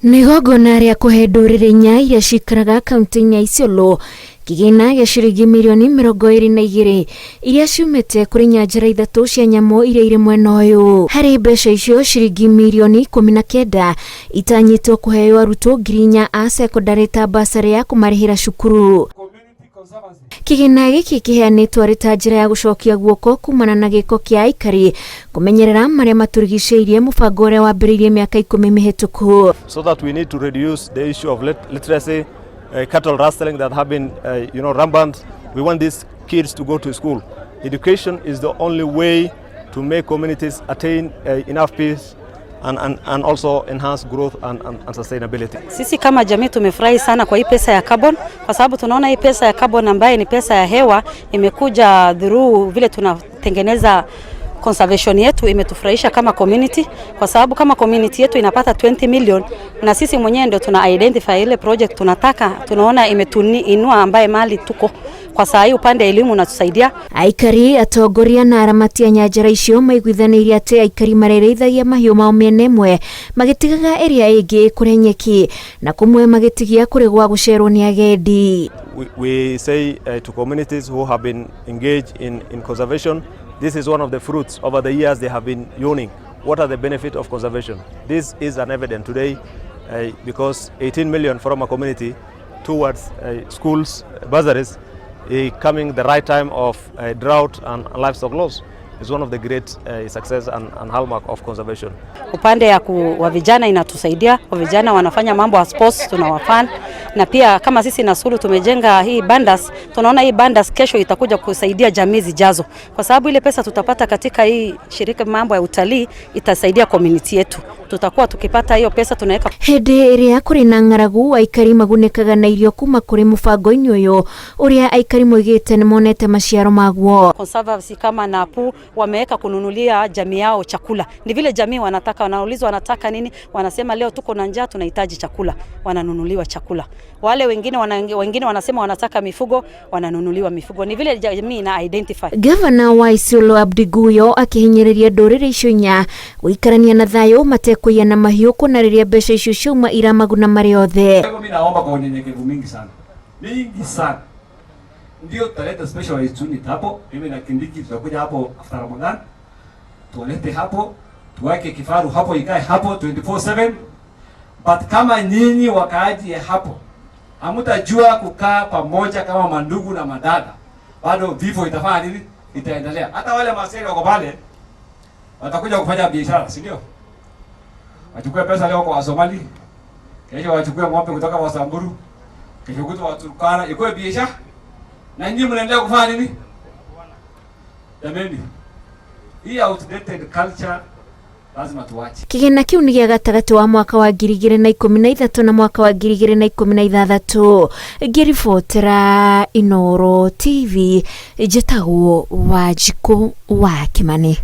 Nĩ igongona rĩa kũhe ndũrĩrĩ inya iria cikaraga kaunti-inĩ ya Isiolo kĩgĩna gĩa ciringi mirioni 22 iria ciumĩte kũrĩ nyanjara ithatũ cia nyamũ iria irĩ mwena ũyũ. Harĩ mbeca icio, ciringi mirioni 19 itanyĩtwo kũheo arutwo 4,000 a cekondarĩ ta basarĩ ya kũmarĩhĩra cukuru. Kĩgĩna gĩkĩ kĩheanĩtwo arĩ ta njĩra ya gũcokia guoko kumana na gĩko kĩa aikari kũmenyerera marĩa matũrigicĩirie, mũbango ũrĩa wambĩrĩirie mĩaka 10 mĩhĩtũku. So that we need to reduce the issue of literacy, cattle rustling that have been rampant. We want these kids to go to school. Education is the only way to make communities attain enough peace and also enhance growth and sustainability. Sisi kama jamii tumefurahi sana kwa hii pesa ya carbon, kwa sababu tunaona hii pesa ya carbon ambaye ni pesa ya hewa imekuja through vile tunatengeneza conservation yetu, imetufurahisha kama community, kwa sababu kama community yetu inapata 20 million na sisi mwenyewe ndio tuna identify ile project tunataka, tunaona imetuinua ambaye mali tuko kwa saa hii upande elimu unatusaidia. Aikari, atongoria na aramati a nyanjara icio maiguithanĩirie atĩ aikari marĩrĩithagia mahiũ mao mĩena ĩmwe magĩtigaga ĩrĩa ĩngĩ ĩkũre nyeki na kũmwe magĩtigia kũrĩ gwa gũcerwo nĩ agendi. We say to communities who have been engaged in conservation, this is one of the fruits over the years they have been yearning. What are the benefits of conservation? This is an evidence today because 18 million from a community towards schools, bursaries, coming the right time of drought and livestock loss is one of the great success and hallmark of conservation. Upande ya wa vijana inatusaidia, wa vijana wanafanya mambo ya sports tunawafund, na pia kama sisi Nasulu tumejenga hii bandas, tunaona hii bandas kesho itakuja kusaidia jamii zijazo, kwa sababu ile pesa tutapata katika hii shirika mambo ya utalii itasaidia community yetu. Tutakuwa tukipata hiyo pesa tunaweka. Hĩndĩ ĩrĩa kũrĩ na ng'aragu, aikari magunĩkaga na irio kuma kũrĩ mũbango-inĩ ũyũ ũrĩa aikari moigĩte nĩ monete maciaro maguo. Conservancy kama Napu wameweka kununulia jamii yao chakula. Ni vile jamii wanataka, wanaulizwa wanataka nini, wanasema leo tuko na njaa, tunahitaji chakula, wananunuliwa chakula. Wale wengine wanasema wanataka mifugo, wananunuliwa mifugo. Ni vile jamii ina identify. Gavana wa Isiolo Abdi Guyo akĩhinyĩrĩria ndũrĩrĩ icio inya gũikarania na thayũ matekũiyana mahiũ kuona rĩrĩa mbeca icio ciauma iramaguna marĩ othe. Kwa hivyo mimi naomba kwa unyenyekevu mingi sana, mingi sana, ndio tutaleta specialized unit hapo. Mimi na Kindiki tutakuja hapo after Ramadan, tuwalete hapo, tuweke kifaru hapo, ikae hapo 24/7. But kama nyinyi wakaaji hapo hamutajua kukaa pamoja kama mandugu na madada, bado vifo itafanya nini? Itaendelea. Hata wale Maasai wako pale watakuja kufanya biashara, si ndio? Wachukue pesa leo kwa Wasomali, kesho wachukue ng'ombe kutoka Wasamburu, kesho kutwa Waturkana, ikuwe biashara. Na nyinyi mnaendelea kufanya nini? Jameni, hii outdated culture lazima tuache. Kĩgĩna kĩu nĩ gĩa gatagatĩ wa mwaka wa 2013 na mwaka wa 2016. Ngĩribotera Inooro TV, njĩtagwo Wanjikũ wa Kĩmani.